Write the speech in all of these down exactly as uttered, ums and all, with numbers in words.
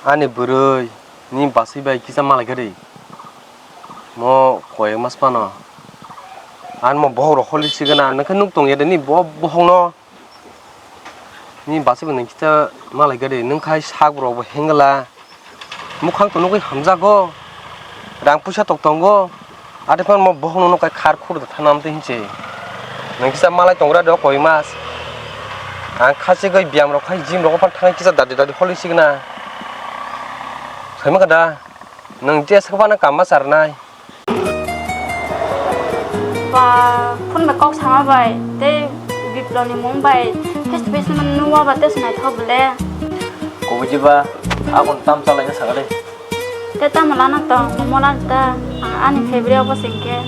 Ani bwrwi ni baswi bai kisa malai khe ri. Mo koyek mas phano. Ani mo bohok rok holi sigana, nokhe nuk tong ya de ni bo bohok no. Ni baswi bo nang kisa malai khe ri, nung khai sak rok bo hengla. Mukhang to nugwi hamjago. Rang puisa tok tongo. Ate phano mo bohok no nukai khar khur da thanam te hinse. Nang kisa malai tongra do koi mas. Ang khasi goi biyam rok khai gym rok phan thang kisa dadi dadi holi signa. Saima kada. Nang je sakbana kama sarnai. Ba, phone bai kok sama bai, tei Biploni mung bai face to face no nuwa ba tei swnaithok bole. Kubuji ba, akon tam chalaina sakade. Tei tamo lana tong, momo lana ta, ang ani favorite obo singke.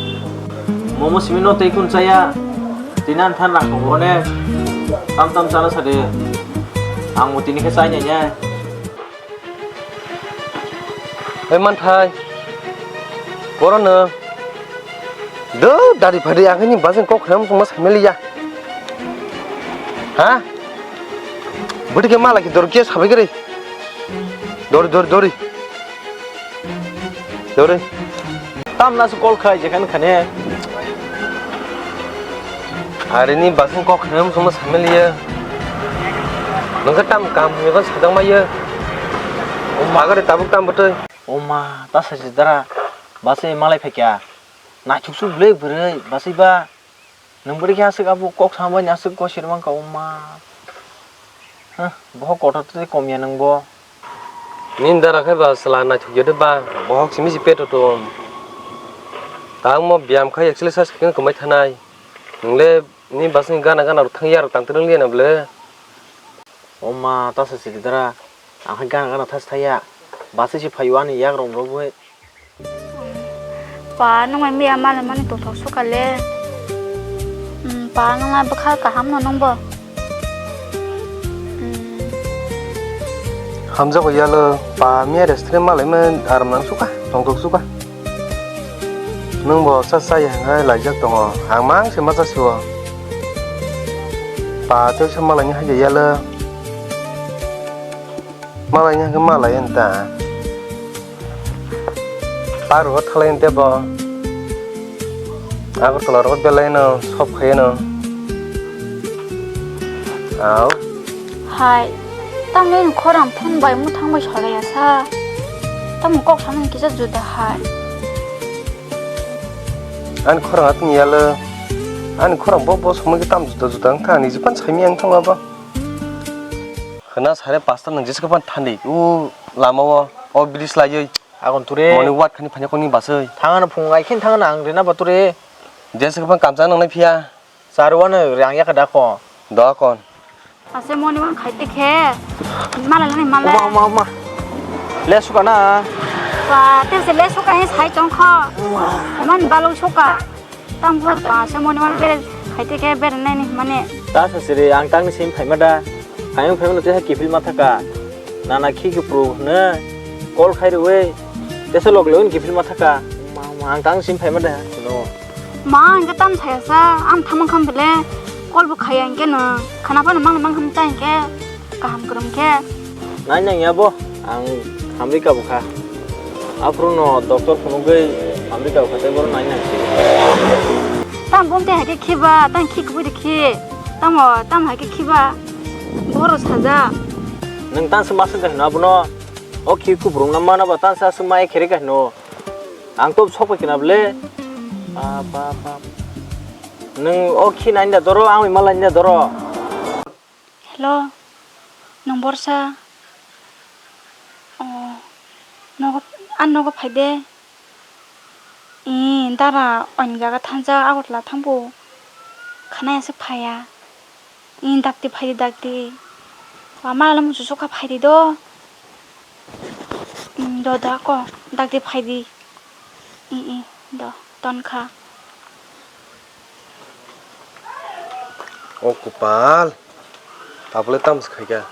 Momo simi no tei kun chaya, tini an than rang tongo ne, tam tam chana sade, ang mo tini khe chai nai nai. Oi manthai. Boro no. Do dari phadi ang ni bazeng kok kham suma sameli ya. Ha? Budi ke mala ki dor ke sabai gere. Dori dori dori. Dori. Tamna su call khai je kan khane. Arini basing kok khainam songma samiliya. Nangkhe tam kam hwnwi khe sajak maiya. O magari tabuk tam bwtwi. O ma, ta sajak dara. Basai malai phaikya. Naithok su bwlwi bwrwi, basai ba. Nwng bwrwi khe aswk abo kok samani aswk kosir mankha o ma. Huh, bohok kotor tei komya nwng bo. Nini dara khe ba chwla naithok ya de ba, bohok simi si peto tong. Tangmo biyam khai exercise khe kwmai thanai. Nwng le nini basni gana gana rok thang ya rok tang twrwng liya na bwle. O ma ta sa chiri dara, ang hai gana gana thas thaya. Basai si phaio ani yak rok rok bai. Pa, nwng bai miya male mani tongthok sukha le. Hmm, pa, nwng bai bwkha kaham no nwng bo. Hmm. Hamjago yalo, pa, miya restaurant malai man aram nang sukha, tongthok sukha. Nwng bo sa sa ya hwnkhai laijak tongo, ang mang se ma cha sio. Pa, tei sa malai ni hai ya yalo. Malai ni hai malai ya ta. Paru o thalai de bo. Agartala ro belai no sop khai no. Au. Hai. Tamni khorang phone bai muthang bai salai ya sa. Tamo kok samani kisa juda hai. Ani khorang atni yalo. Ani khorang bo bo samani tam juda juda wngkha ani jipan saimi ang thangma ba. Khwna sare pastor nang jesa kapan thandi u lama o o bridge laioi. Agon ture. Moni wat khani phanya koni basoi. Thangano phung ai khin thangano ang rena ba ture. Jesa kapan kamsa nang nai phiya. Saru ano rang ya kada ko. Do kon. Ase moni wan khai te khe. Mala lani mala. Uma uma uma. Le suka na. Ba te se le suka he sai chong kho. Man balu suka. Tang bo ba se moni wan bere khai te khe bere nai ni mane. Ta sa siri ang tang ni sim phai ma da. Ang phai ma te kifil ma thaka. Nana khi ki pro ne. Call khai ruwe. Te se log le un kifil ma thaka. Ma ma ang tang sim phai ma da. No. Ma ang tam saya sa. Ang thamang kham bele. Call bo khai ang ke no. Khana pa no mang mang kham chai ke. Kaham kwrwng khe. Nai nang ya bo, ang hamri ka bwkha. Aphuru no doctor phunugwi hamri ka bwkha tei bono nai nang si. Tang bom tei hai khe khiba, tang khi kubui de khi. Tamo, tam hai khe khiba. Boro saja. Nwng tang se masuk ka hino abono. O khi kubrung na mana ba tang se asuk mai khere ka hino. Ang to sok pai kina ble. Apa, apa. Nwng o khi nai da doro, ang ma lai da doro. Hello, nwng borsa? O, nogo, ani nogo phai de. Ee, dara, ani jaga thansa, Agartala thambo. Khana ya se phaya. Ee, dakti phai di, dakti. Wa, mala muchung sukha phai di do. Ee, do, do, ako, dakti phai di. Ee, ee, do, ton kha. O kopal, tabole tamo se khaikha.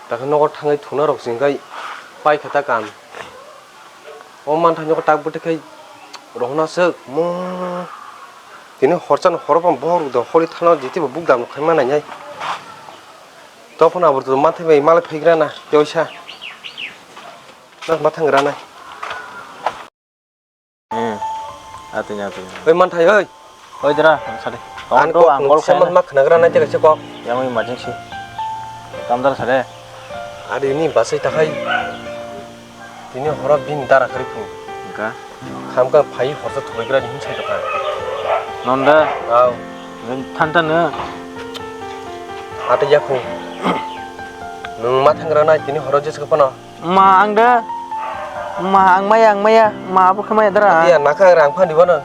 Dakhe nogo thangwi thuna rok se wngkhai paikha ta kam. O manthai nogo tak bwtwi khai rohorna swk mo. Tini horchano horo phano bohrok do holi thana jiti bo buk dam khai manai nai. Tophano abo to manthai bai malai phaigra na tei oisa. Nang ma thang granai. Hmm. Atini, atini. Oi, manthai, oi. Oi, dra, ang sadi. Ani Tong do, kok ang nung call sema khaina. Ma khnagra nai tega se kok. Yang emergency. Tamdar sade. Ari ni basai takhai. Tini horo bin dara kari phu. Engka. Khamkha phai horsa thoi gra ni sai tokha. Nonda. Au. Nung than than no. Ate yakhu. Nung ma thang granai tini horo jeska phano. Ma ang de. Ma ang maya, ang maya. Ma abo khe maya dara. Iya, nakha rang phani bono.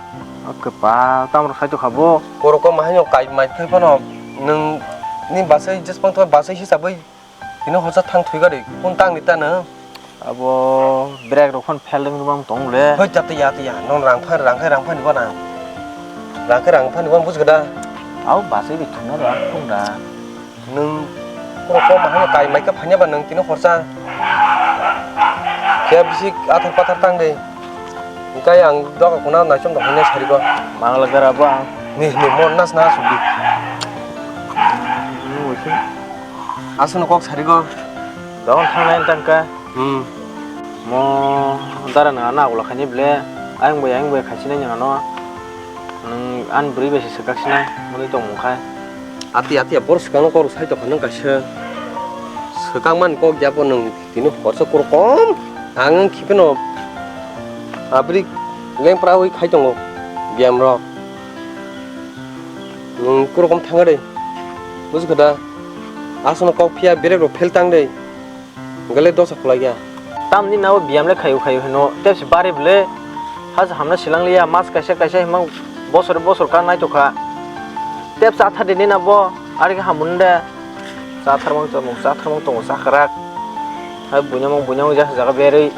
Oke pa, tamro sai to khabo. Koroko ma hanyo kai mai khai phano. Nung ni basai jes pang thoi basai hisabwi. Tini horsa thang thwi gari. Kun tang ni ta no. Abo brake rok phano fail wng bang tong le. Hoi jati ya, ya. Non rang phai, rang khai, rang phani bono. Rang khai, rang phani bono bujgada. Au basai di thuna rang phung da. Nung kuro kok mahai kai mai khe phanya ba nung tini horsa. Khe bisi athar pathar tang de. Engkai ang doga kuna naichom tong hanya sarigo. Mangla gara bo ang. Ni, ni, mon nas na sugi. Aswkno kok sarigo. Dogon thangnai tangka. Hmm. Mo dara nang ano agola khaini ble. Ayang bai, ayang bai khaisi nai nang ano. Nwng ani bwrwi bai se swkak sinai, mwnwi tongmung khai. Ati, ati, bor swkang no kok sai tongkha nwng kaisa. Swkang man kok ya bo nwng tini horsa kuro kom. Ang wng khipheno abri lengpra wi khai tongo biyam rok. Nwng kuro kom thanga de. Bujikha da? Aswkno kok phiya berek rok phel tang de. Gale dosa khulai ya. Tamni nabo biyam le khayu khayu hino tepsi bari bwle. Hasa hamna silang liya mas kaisa kaisa himang bosor bosor ka nai tokha. Tep cha thadi ni nabo ari khe hamun de. Cha tharmang tongmung cha tharmang tongo cha kwrak. Hai bunyamung bunyamung jasa jaga berwi.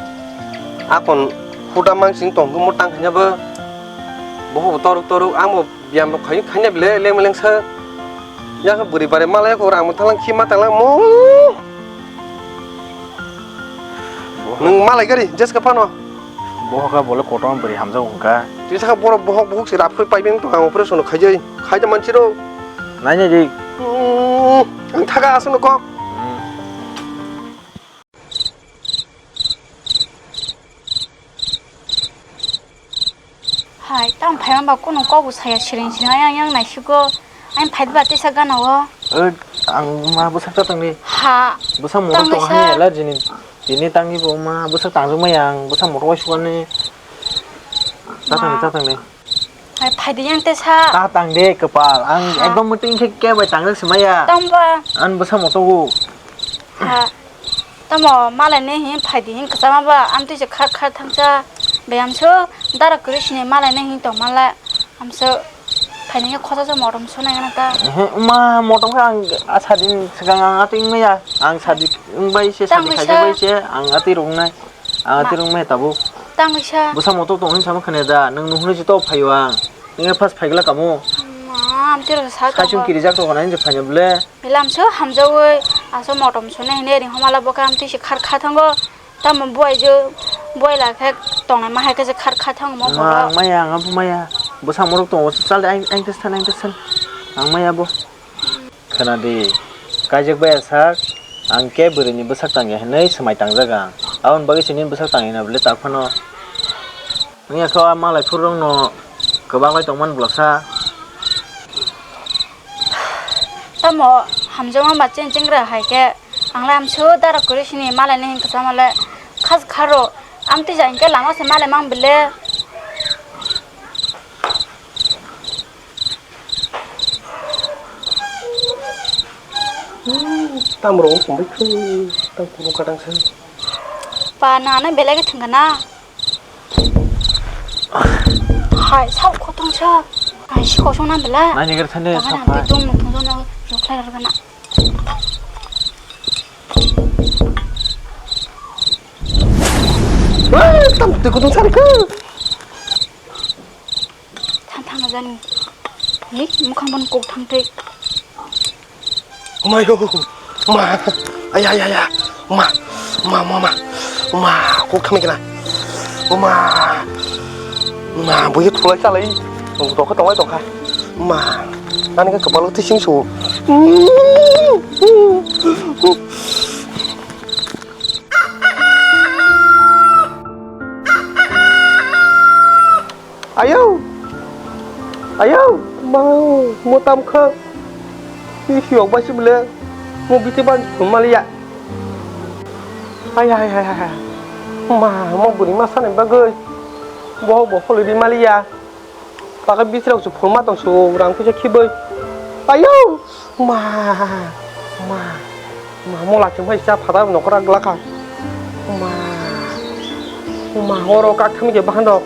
Akon huda mangsing tong mo tang khanya bo. Boho toruk toruk ang bo Biyam rok khai, khaina bile leng leng sa. Ya khe bwrwi bare malai ko rang thalang khi ma thalang mo. Nwng malai gari jeska phano. Bohok ha bole kotorma bwrwi hamjak wngkha. Tisa kha borok bohok bohok se rap khoi pai beng to ang operation khaijai. Khaida manchi ro. Nai nai di. Hmm, ang thaga aswk no kok. Hmm. Hai, tamo phaima ba kunu kok bo saya siring siring ayang yang naisigo. Ayang phai ba tesa gana o. Oi, ang ma bwsak ta tangdi. Ha. Bwsak moro tong hai allergy ni. Tini tangni bo ma bwsak tangjuk mai ang, bwsak moro wai sukani. Ta tangdi, ta tangdi. Hai, phaidi yang tesa. Ta tangdi kwpal, ang ekdom muting khe khe bai tangjak se maya. Tamo ba. Ang bwsak moro togo. Ha. Tamo malai ne hin phaidi hin kwchama ba amtwi se khar khar thangcha bai amso dara kwrwi sini malai ne hin tong mala amso phaini khe khosa sa motom sonai gana ta. Ehe, ma motom khe ang a sadi swkang ang atwi wngmaya ang sadi wngbai se sadi khaijak bai se ang atwi rwngnai ang atwi rwngmaya tabuk. Tangwi sa. Bwsa motom tong hin sama khane da nwng nuhuni se to phaio ang nwng first phaigla kamo. Ma amtwi rok sa. Kaichung kirijak to khana hin se phaina bwle. Lamso hamjawi aso motom sone hine ring homala bo kam twi se khar kha thango. Tamo buai jo buai la khe tongnai ma hai khe se khar kha thango mo. Ma ang maya ang abo maya. Bwsa morok tongo chal de ang ang testan ang testan. Ang maya bo. Khana di. Kaijak baya sak ang ke bwrwi ni bwsak tangya hinwi swmai tangjak ang. Aboni bagwi sini bwsak tangya na bwle tak phano. Wngya khe o malai phuru rokno kwbak lai tongmani bwlasa. Tamo hamjakma ba cheng chengra hai khe ang lai amso dara kwrwi sini malai ni hinwi kwchama le khas kharo amtwi ja hinkhe lama se malai mang bile. Tamrok wng tongbai khe, tang kunu kadang se. Pa, nana belai khe thwngkha na? Hai, sao khotong sa. Hai, si kosong na belai. Nani gari thani. Tong na, tong na, tong na, tong na. Tam twi kutung sari khe. Thang thang jani. Ni mukhang ban kok thang twi. Omai ho. Ma. Aya aya aya. Ma. Ma ma ma. Ma kok thang kena. Ma. Ma buye thulai salai. Tong tong kha tong lai tong kha. Ma. Ani ka kapalo tising su. Hmm, hmm, hmm. Ayau! Ayau! Mau, mo tam kha. Hi hi ok bai si bole. Mo biti ban phun maliya. Ay, ay, ay, ay, ay. Ma, mo buri ma sani bagwi. Bo, bo holi di maliya. Pakai biti rok su phun ma tong su rang kisa khibai. Ayau! Ma, ma, ma, mo lachung hai cha phada nokra glakha. Ma, ma, oro kak thami je bahan rok.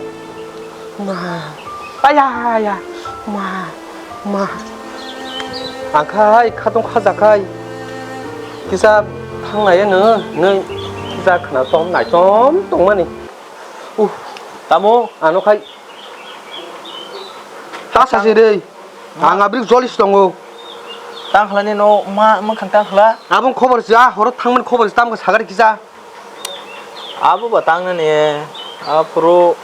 Ma, aya, aya, ma, ma. Ang khai khatung khajakhai. Kisa thangnai no, no, kisa khna tom nai tom tongmani. Uh, tamo? Ano khai. Ta sasi dei. Ang abrik jolis tongo. Tang khlani no ma, ma khang tang khla. Abong khobor ja, horo thangmani khobor ja, tamo sagari kisa. Abo ba tangnani, aphuru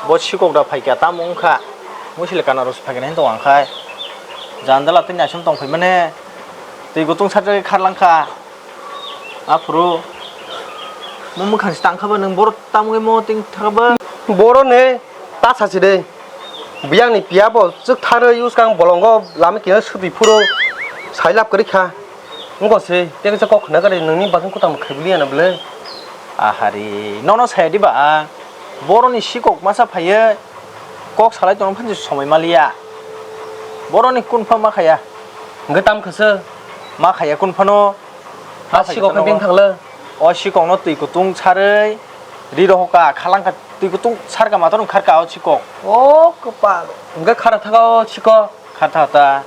bo sikok da phaikha, tamo wngkha. Muisile kana rwsi phaikha hinwi tong ang khai. Jandala tei naisum tong phaimani. Twi kutung sajagwi kharlangkha. Aphuru mo mwkhang se tangkha ba nwng borok tamo wngwi mo ting thaka ba. Borok ne ta sachi de. Biyangni piya bo chwk tharo use kang bolongo lama kino swtwi phuru sailap kwrwi kha. Wngkha se, tei kaisa kok khna kwrwi nangni bagwi kwtang khai bwlwi ya na bwlwi? Ahari, nono saya di ba ang? Boroni sikok masa phaiwi kok salai tongna phansi somoi maliya. Boroni kunpha ma khaya. Hwnkhe tam khasa? Ma khaya kunphano. Ha sikok khe beng thangla. O sikokno twi kutung sarwi ri rohoka, khalangkha twi kutung sarka mator wngkharka o sikok. O kwpal. Hwnkhe khara thaga o sikok. Kha tha ta,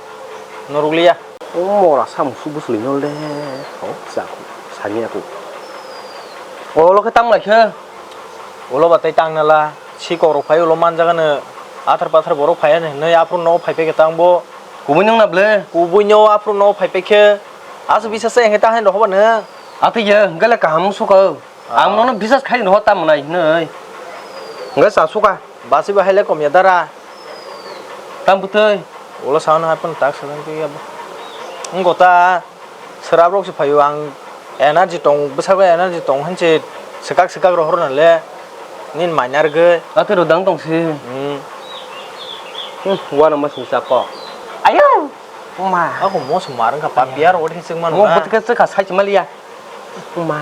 norok liya. O mora samung su bwswlwi nol de. O sa, sani aku. Olo khe tang lai khe. Ulo ba tei tang nala. Sikok rok phai ulo manjagano. Athar pathar borok phai ani hinwi aphuru nogo phai phai khe tang bo. Kubui nung na ble? Kubui no aphuru nogo phai phai khe. Aswk bisa se hwnkhe tang hai rok ba nw? Atwi ye, hwnkhe le kaham wng sukha. Ah. Ang nono bisas khai noho tamo nai hinwi. Hwnkhe cha suka. Basi bahai le kom ya dara. Tam bwtwi. Ulo sao nang aphano tak salang twi ya. Wngkho ta, swrap rok se phaio ang energy tong, bwsakgo energy tong hinse swkak swkak rohor na le. Nini mainar gwi. Atwi rodang tong si. Hmm. Hmm, wana masing sako. Ayo. Ma. Ako mo se mar wngkha pa piar odi se mano. Mo bwtwi khe swkha sai maliya. Ma.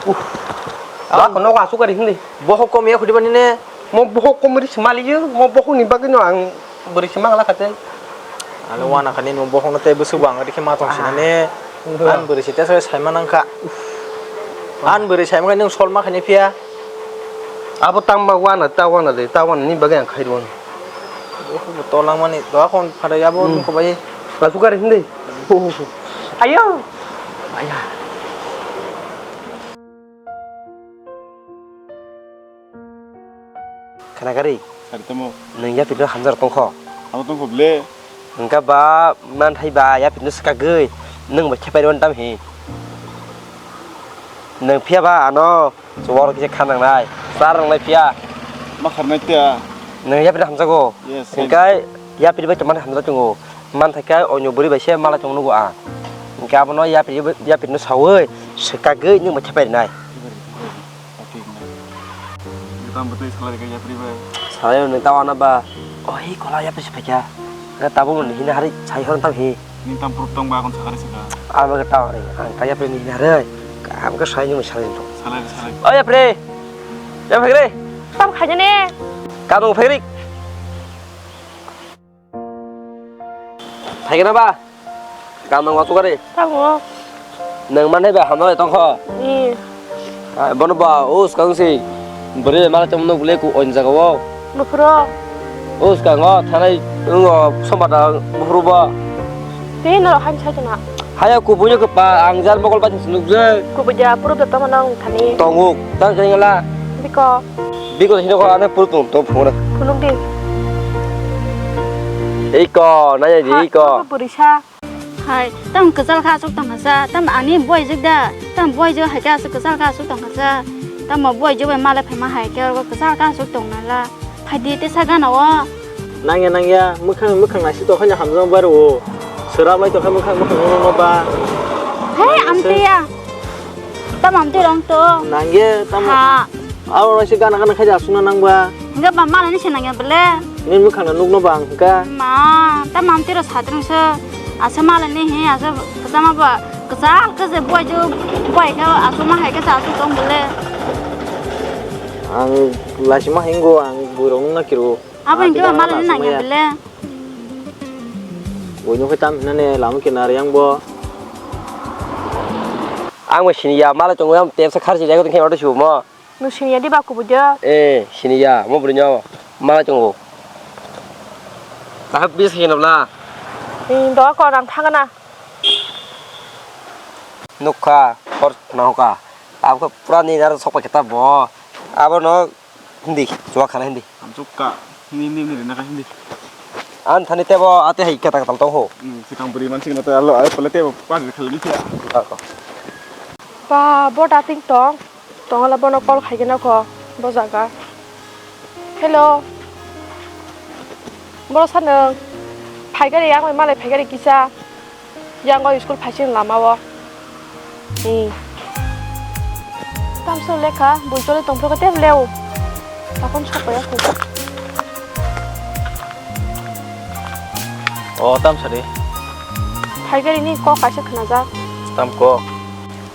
Uh. Ako nogo asuk ari hindi. Bohok kom ya khudi bani ne. Mo bohok kom ri se maliyo. Mo bohok ni bagwi no ang bwrwi se mangla kate. Ale wana khani no bohok no tei bwswk bo ang ri khe ma tong sinane. An bwrwi se tesa sai ma nang kha. An bwrwi sai ma nang sol ma khani phiya. Abo tang ba wana ta wana de ta wana ni bagwi ang khai rw. Bo tolangmani doa kon phadai abo nukho bai. Lasu gari hindi. Ayo. Aya. Khana gari. Gari tamo. Nung ya pito hamjar tongkho. Amo tongkho ble. Engka ba man thai ba ya pito swkagwi. Nung ba khepai rw tam hi. Nung phiya ba ano. Chuwar kisa kha nangnai, char nangnai phiya. Ma kharnai tia. Nung yapri hamjago. Yes, yes. Hingkai yapri bai tongmani hamjak tongo. Man thai khe onyo bwrwi bai se malai tongma nugo ang. Hingke abono yapri bai, yapri no sawi swkagwi nung bai thepai rinai. Tamo tei salai rikha yapri bai. Salai rok ni tawana ba. Oi kola yapri se phaikha. Ga tabuk no hina hari sai hor tam hi. Nini tam proof tong ba, akon sakari saka. Abo khe tao re, ang kaya pre nini hare. Kaham khe sai nung sai nung. Salai, salai. O yapre. Yapre. Tam khaina ne. Kamung phegri. Phaigena ba. Kamung watu kare. Tamo. Nang mane ba hamle tong kho. Ni. Ah, bono ba, o swkang se bwrwi mala tongmano bwle ku oin jaga o. Buphuru. O swkang o thanai wng o sombar da buphuru bo. Tei norok haini sai tongna. Haya kubui no kwpa ang jar mokol bai thangsi nukjak. Kubui da puru da tongmano wng thani. Tongo, tang khe ngala. Biko. Biko hino ko ane puru tong, tong phunuk. Phunuk di. Iko, naya di iko. Bwrwi sa. Hai, tamo kwchal kha aswk tongkha sa, tamo ani boyjwk da, tamo boyjwk hai khe aswk kwchal kha aswk tongkha sa, tamo boyjwk bai malai phaima hai khe oro kwchal kha aswk tongna la, phaidi tesa gana o. Nangya nangya, mwkhang mwkhang naisik tongkha hamjak bai rwo, swrap lai tongkha mwkhang mwkhang no ba. Hei, amtwi ya, tamo amtwi rong to. Nangya, tamo. Ha. Aro naisik gana gana khai aswk na nang ba. Hingke ba malai ni se nangya bele. Ni mwkhang no nukno ba ang hingka. Ma, ta mam tiro satring se. Asa malai ni he, asa kachama ba, kachal ke je boy jo, boy ka, asa ma hai ke sa asa tong bele. Ang laisima hingo, ang buirok nungna kiro. Abo hingke ba malai ni nangya bele. Buino khe tam hinane lama kinaro yang bo. Ang bo siniya, malai tongo, yang tepsa kharchi jago tongkhe order sumo. Nwng siniya di ba kubui de? Eh, siniya, mo bwrwino malai tongo. Tahap bis khe nabla. Ni do ko rang thangana. Nukha, hor nahokha. Abo khe pura ni naro sokpai khe ta bo. Abono hindi, chuwa khana hindi. Amchukka, hindi, hindi, hindi, rina ka hindi. An thani tebo ate hai kata kata tong ho. Hmm, sikang beri mansing na ta alo, ayo pala tebo pa de khali kya. Ako. Ba, bo dating tong. Tongala bono call khaigena kho, bo jaga. Hello. Boro sanwng. Phaigari, ang bai malai phaigari kisa. Yang o school phaising lama o. Hmm. Tamso lekha, bui choli tongphuru khe tebo leo. Takon sokoi aku. O, tamsa di. Phaigari ni kok kaisa khnajak. Tam kok.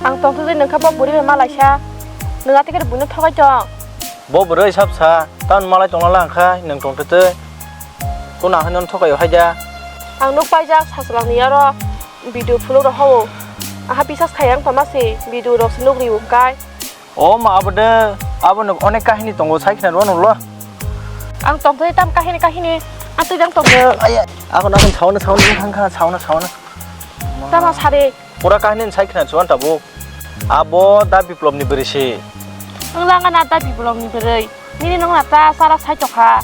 Ang tongthokjai nungkha bo bwrwi bai malaisa. Nwng atekhe buino thokai tong. Bo bwrwi sab sa, tamni malai tongla lang kha, nwng tongthokjai. Kunu ahai nono thokaio hai da. Ang nuk paijak, sasalang ni aro video phuluk rok hao. Aha bisas khai ang toma se, video rok se nuk rio kai. O ma abo de, abo nuk onek kahini tongo, sai khna rw nung lo. Ang tongthai tam kahini kahini, atwi jang tong. Aya, ako na sauna sauna thang kha, sauna sauna. Tama sare. Pura kahini sai khna chuan tabuk. Abo da Biplop ni bwrwi si. Ang langa na da Biplop ni bwrwi. Nini nong na ta sara sai tokha.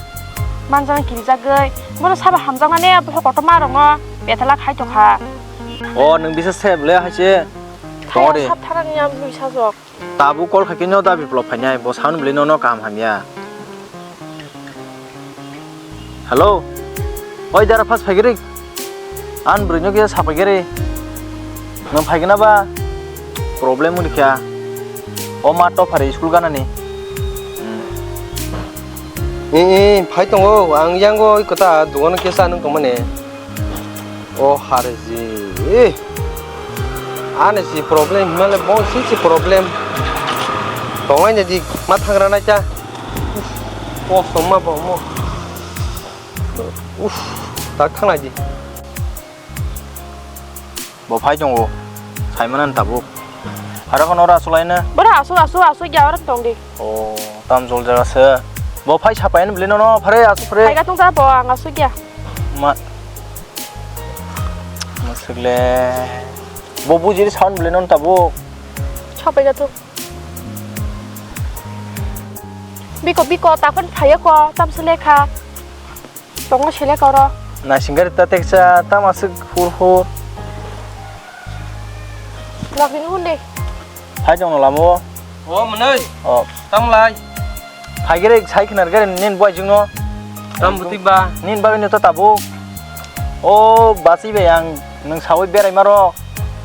Manjana kirijagwi. Bono saba hamjaknani abo kotorma rokno betala khai tokha. O nwng bisa se bwle hai se. Tongo de. Sab thangani ang bwrwi sajok. Tabuk call khaikhe no da Biplop phainai, bo sauni bwlwi nono kaham hamya. Hello. Oi dara fast phaigiri. An bwrwi no kisa sapaigiri. Nwng phaigena ba? Problem wngkha. O ma topper school ganani. Hmm. Eh, eh, phai tongo, ang yango kota dogano kisa nung tongmani. O harji. Ani si problem himale bo si si problem. Tongai ne di ma thangra nai cha. Uf, kosom ma bo mo. Uf, tak thangnai di. Bo phai tongo. Saimana tabuk. Hara kono ra sulai na. Bora asu asu asu ya orang tong di. O, tam jol jaga se. Bo phai sapai ni beli no no phare asu phare. Phai ga tong ta bo ang asu ya. Ma. Masuk le. Bo bujiri sound beli non tabuk. Sapai ga tu. Biko biko takon phaya ko tam sele kha. Tongo sele koro. Naising gari ta teksa tam asuk hur hur. Lak ni hunde. Hai jong lamo. O mwnwi. O. Tam lai. Phai gere sai khnar gere nin boi jingno. Tam buti ba. Nin bagwi no ta tabuk. O basi be ang nung sawi berai maro.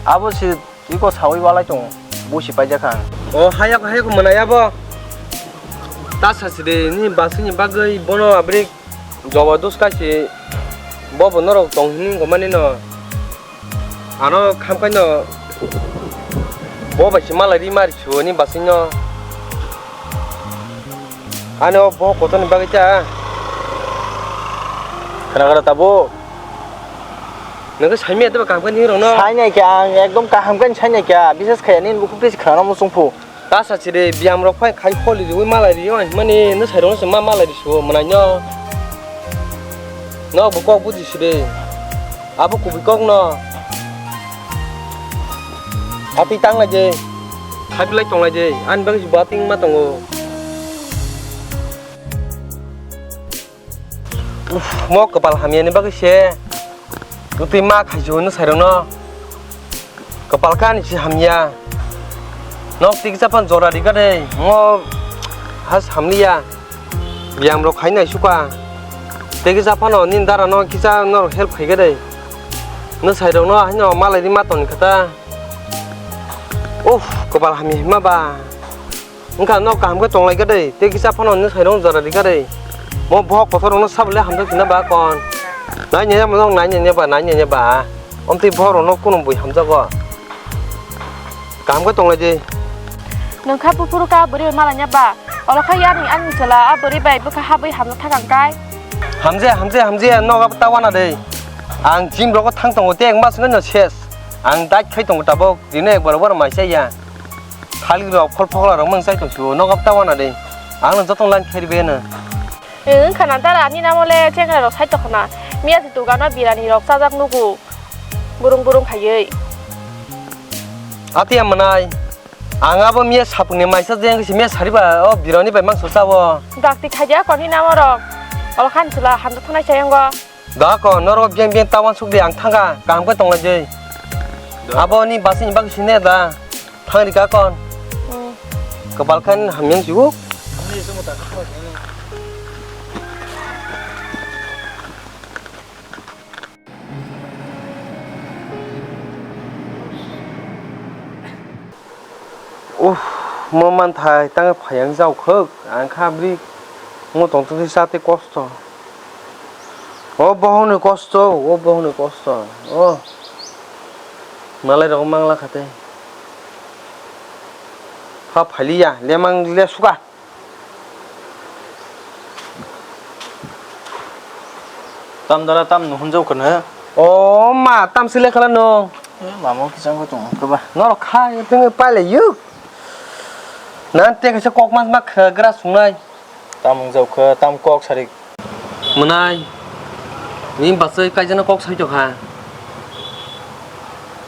Abo si iko sawi walai tongo. Busi paijak ang. O hayako hayako mwnai abo. Ta sasi de ni basi ni bagwi bono abri joba dus kaisi bo bo norok tong hini ko mani no. Ano khamkai no bo bai se malai ri mari suo ni basing no. Ani o bo kotor ni bagwi ta. Khana khana tabuk. Nang saimi ata kaham khe ni rong no. Sai nai khe ang ekdom kaham khe sai nai khe. Bises khaya ni bukhuk tei khana musung phu. Ta sa chire biyam rok phai khai kholi riwi malai rio mani no sai rong se ma malai ri suo mwnai no. No bo kok buji sire. Abo kubui kok no. Ati tang lai je. Khai bilai tong lai je. Ani bagwi si bating ma tongo. Uf, mo kwpal hamya ni bagwi se. Utwi ma khai jio no sai rong no. Kwpal kani si hamya. Nok tik japan jora ri gade. Mo has hamliya. Biyam rok khai nai suka. Tei kisa phano nini dara no kisa norok help khai gede. Nwsai rok no haino malai ri ma toni kha ta. Uff, kopal hamya hima ba. Wngkha no kaham khe tong lai gede. Tei kisa phano nwsai rok jora ri gede. O bohok kotor rokno sabole hamjak sina ba kon. Nai nanya ba nai nanya ba nai nanya ba. Omtwi bohok rokno kuno bui hamjago. Kaham khe tonglai di. Nwng kha buphuru ka bwrwi bai malanya ba? Oro kha yani ani chwla a bwrwi bai bwkha habwi hamjak thakang kai. Hamje hamje hamje nogo ta wana de. Ang gym rogo thang tongo te ekmas no ses. Ang diet khai tongo tabok dino ekbar bar mai chaya. Thalik rok phol phokla rok mang chai tong sio nogo ta wana de. Ang no jotong line khairi be no. Wng khana dara ani namo le chengra rok sai tokna. Miya si dugano birani rok chajak nugo. Burung burung khaiwi. Atiya manai. Ang abo miya sapungni maisa jeng si miya sariba o bironi bai mangso chao. Dakti khaja koni namo rok. Olo khan chula hamjak thunai chayongo. Da ko norok biang biang tawan sukdi ang thangka kaham khe tonglai jai. Abo ni basing bak sine da. Thang rika kon. Hmm. Kebal kan hamyang jiwo. Uff, mo manthai tang phayang jao khwk, ang kha bri mo tong tong sa te kosto. O bohong ni kosto, o bohong ni kosto. O malai rok mangla khate. Pha phaliya, lemang le suka. Tam dara tam no hunjau kano. O ma, tam sile khala no. Eh, mamo kisang ko tung ko ba. Norok kha, tengwi pailai yuk. Nan te kaisa kok mas ma kha gra sungnai. Tam hungjau kha, tam kok sarik. Mwnai. Ni basai kaijana kok sai to kha.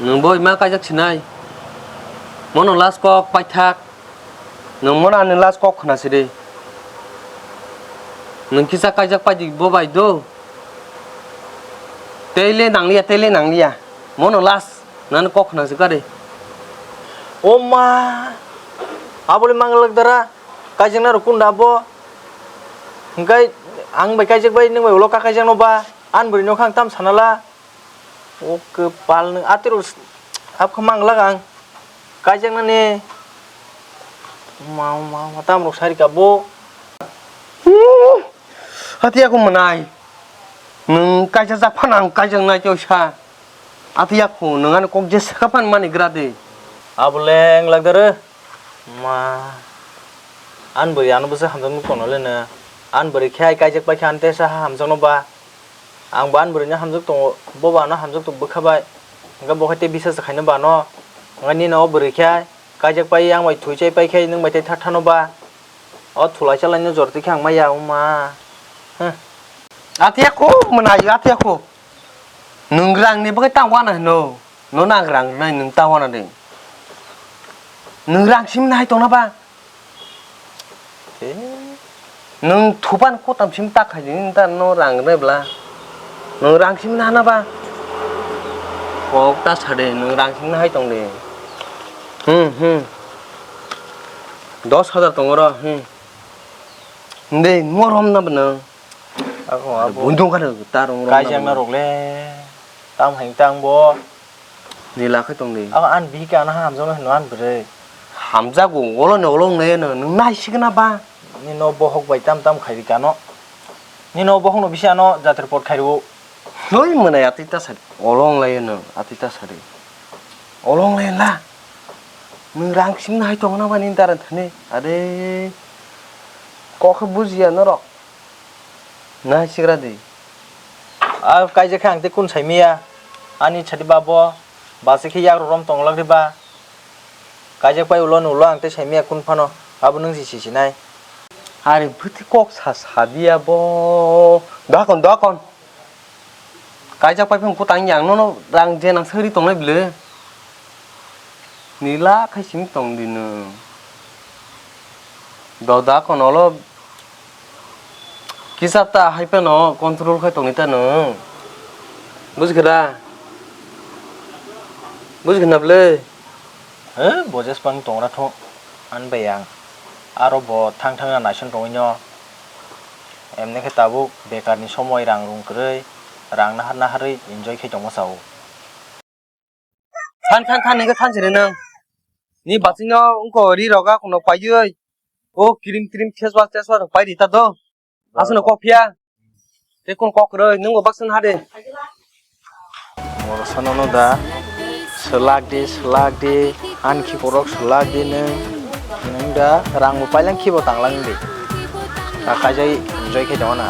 Nwng boi ma kaijak sinai. Mono last kok paithak. Nwng mono ani last kok khna sidi. Nwng kisa kaijak paidi bo bai do. Tei le nangliya, tei le nangliya. Mono last nani kok khna si kari. O ma. Abole manglak dara. Kaijak na rukun da bo. Hingkai ang bai kaijak bai nwng bai ulo ka kaijak no ba. An bwrwi no khang tam sanala. O kwpal nwng atiro s-, ap kha manglak ang. Kaijaknani. Ma, ma, ma, tamrok sarika bo. Hmm. Hati aku mwnai. Nwng kaijak jak phano ang kaijaknai tei sa. Ati aku nwng ani kok je saka phan mani gra de. Abo leng lagdare. Ma. An bwrwi ano bwsa hamjakno kono le no. An bwrwi khe ai kaijak pai khe an tesa ha hamjakno ba. Ang bo ani bwrwino hamjak tongo, bo bo ano hamjak tongo bwkha bai. Hwnkhe bo khe tei bisas khaino bo ano. Hwnkhe nini o bwrwi khe kaijak pai yang bai thwi chai pai khe nwng bai tei tha thano ba. O thulai chalaino jor twi khe ang maya wngma. Huh. Atiya kho mwnaio atiya kho. Nwng rangni bagwi ta wana hino. Nono ang rang rwnai nwng ta wana de. Nwng rang simi nai tongna ba. Tei? Nwng thupan kotam sim tak khai di, nwng ta no rang rwnai bla. Nwng rang sim nana ba. Kok ta sa de, nwng rang sim nahai tong de. Hmm, hmm. Dos hajar tong oro, hmm. Nde, morom na ba nwng? Ako abo. Bundung ka ta rong rong. Kaijak na rok le. Tam hai tang bo. Nila khe tong di. Abo ani bihik ano hamjakno hino ani bwrwi. Hamjago, olo ni olo wngnai no, nwng naisigwna ba? Nini o bohok bai tam tam khairi kano. Nini o bohok no bisi ano jatir pot khairo. Hoi mwnai atwi ta sari. Olo wnglai no, atwi ta sari. Olo wnglai la. Nwng rang simi nai tongna ba nini dara thani. Are. Kok khe bujiya norok. Nai sigra di. A kaijak khe ang tei kun sai miya. Ani chati ba bo. Ba se khe yak rom tong lak ri ba. Kaijak pai ulo ni ulo ang tei sai miya kun phano. Abo nwng si si sinai. Ari bwtwi kok sa sa diya bo. Dakon dakon. Kaijak pai phung kutang yang nono rang je nang sari tongnai bwle. Nila khai simi tong di nwng. Doda kono lo kisa ta hai phano control khai tong di ta nwng. Bujikha da? Bujikha na bwle? He, bo jespang tongra tho, ani bai ang. Aro bo thang thang na naising tongwi no. Emni khe tabuk bekar ni somoi rang rung kwrwi, rang nahar naharwi enjoy khai tongma sao. Than, than, than, nini than sini nang. Ni basing no ungko ri roga kono paiwi. O cream, cream, face wash, face wash rok pai di ta do. Aswkno kok phiya. Tei kun kok kwrwi, nwng bo baksa no ha de. Borok sano no da. Swlak di, swlak di. Ani khikorok swlak di nwng. Nwng da rang bo pailang khibo tanglang di. Ta kaijai enjoy khai tongo na.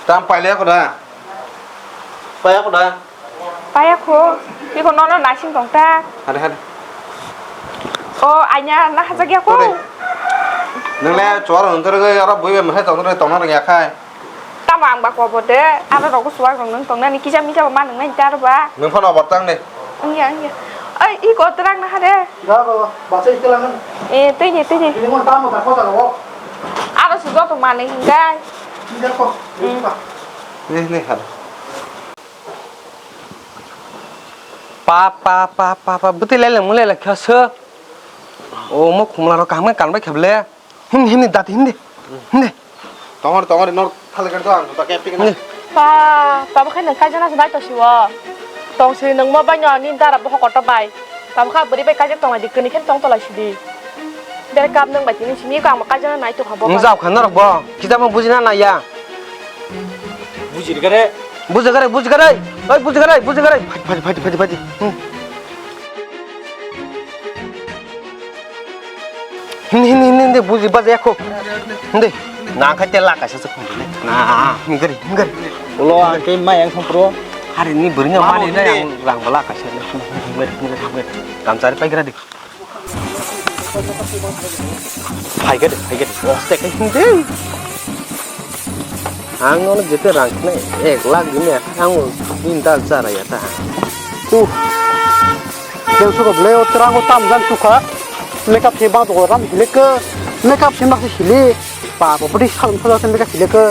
Tam pailaya ko da? Paya ko da? Paya ko. Iko nono nasing tong ta. Hade, hade. O, anya na hajak ya ko. Kore. Nang le chora nang tere aro bui be mehai tong tere tong nang ya khai. Tamo ang ba ko bo de. Aro rok suwak rok nang tong nani kisa misa ba ma nang nai ta ro ba. Nang phano obar tang de. Ang ya, ang ya. Ai, iko terang na hade. Da ba ba, ba sai telang. Eh, tui ni, tui ni. Ini mo tamo ba ko ta ro. Aro su joto manwi hingkhe. Hingkhe ko, hmm. Ni, ni, hado. Pa, pa, pa, pa, pa, bwtwi leleng mung leleng khe sw. O, mo khumla rok kaham khe kanbai khe ble. Hindi, hindi, dati, hindi. Hindi. Tongor, tongor, nor thali kan to ang, to kepik na. Hindi. Pa, tabo khe nwng kaijana se nai to siwo. Tong siri nwng mo bai no, ni dara bo hokoto bai. Tamo kha bwrwi bai kaijak tong lai di, kwnwi khe tong tolai sidi. Bere kap nwng bai tini simi ko ang bo kaijak nai tong kha bo. Nwng jao kha norok bo, kita mo bujina nai ya. Bujir gare. Bujir gare, bujir gare. Oi, bujir gare, bujir gare. Phadi, phadi, phadi, phadi, phadi. Hmm. Hindi, hindi, hindi, hindi, buji baja yakho. Hindi. Na kha te la kaisa se khum le. Na, hingari, hingari. Ulo ang ke ma yang song pro. Hari ni bwrwi no mani na yang rang bala kaisa. Hingari, hingari, hingari. Gamchari pai gra di. Phaikhe de, phaikhe de. Bostek khe hindi. Ang nono jete rang khnai ek lakh bini, ang o bini dal chara ya ta. Uh. Yang suka bele o terang o tam jan suka. Makeup se bang to ram hile ke. Makeup se mak se hile. Pa, pa, pudi sal pula se makeup hile ke.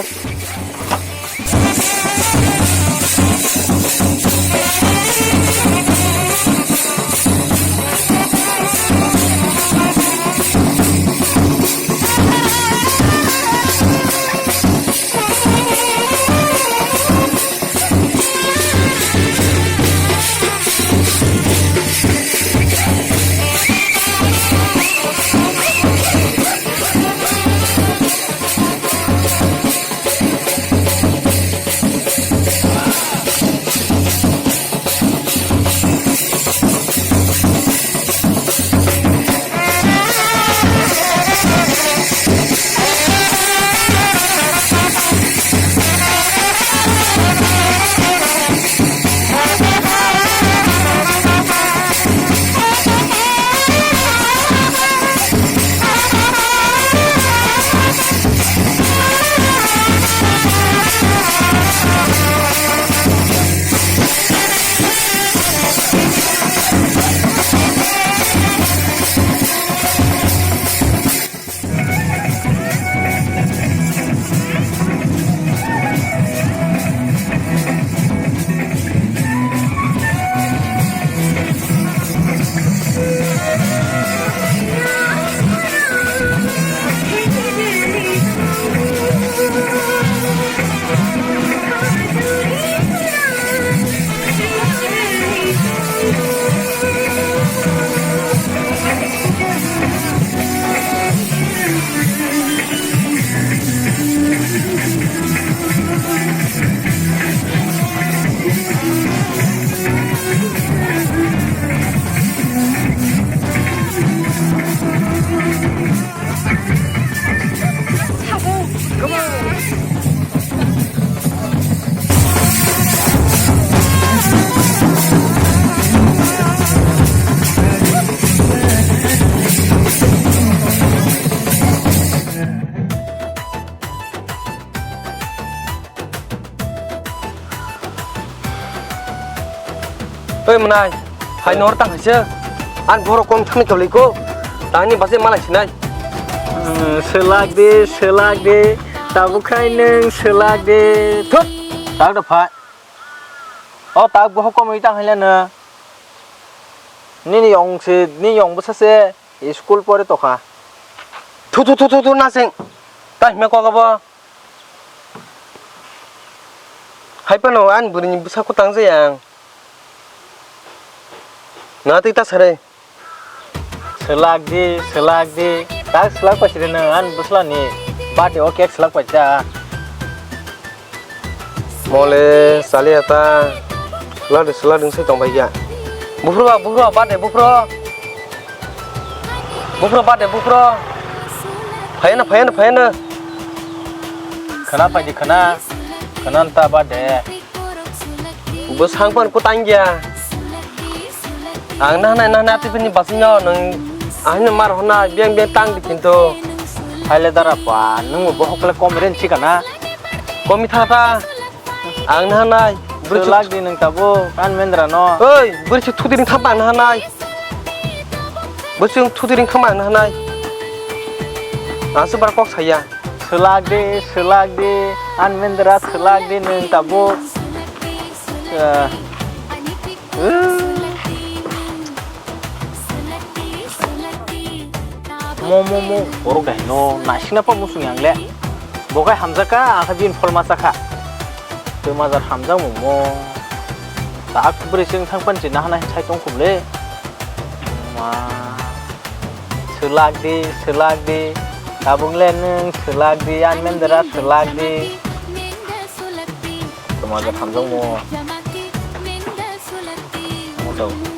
Oi mwnai, hai nor tang haise. An borok kom thani kawlai ko. Tangni base malai sinai. Hmm, selak de, selak de. Tabuk khai nung selak de. Thut. Tak da phai. O tak boho komoi tang haila na. Nini yong se, ni yong bwsa se school pore tokha. Thu, thu, thu, thu, thu, nasing. Tah me kok abo. Hai phano ani bwrwini bwsa kwtang jaya ang. Na twi ta sare. Selak di, selak di. Tak selak pasi reno, an busla ni. Bade o cake selak pasi da. Mole, sali ata. Selak di, selak di, sai tong bai ya. Bufro ba, bufro, bade, bufro. Bufro, bade, bufro. Phayana, phayana, phayana. Khana phaidi khana. Khana ta bade. Bo sangpan ko tangya. Ang nahnai, nahnai atipini basino nung ahini mar hona biang biang tang di kintu. Haile dara pa, nung bo hokle kom ren chikana. Komi thata. Ang nahnai. Selak di nung tabo, kan mendra no. Oi, buri si thudi ring thapa ang nahnai. Buri si thudi ring thapa ang nahnai. Ang se bar kok saya. Selak di, selak di, an mendra selak di nung tabo. Eh. Mo, mo, mo, borok dai no, naisingna pa musung yang le. Bo khai hamjak kha, ang kha bini pholma cha kha. Twi majar hamjak mung mo. Tak bwrwi chwng thang pan chini hana sai tong khum le. Ma. Selak di, selak di. Tabuk le nwng selak di, an mendra selak di. Twi majar hamjak mo. Mo to.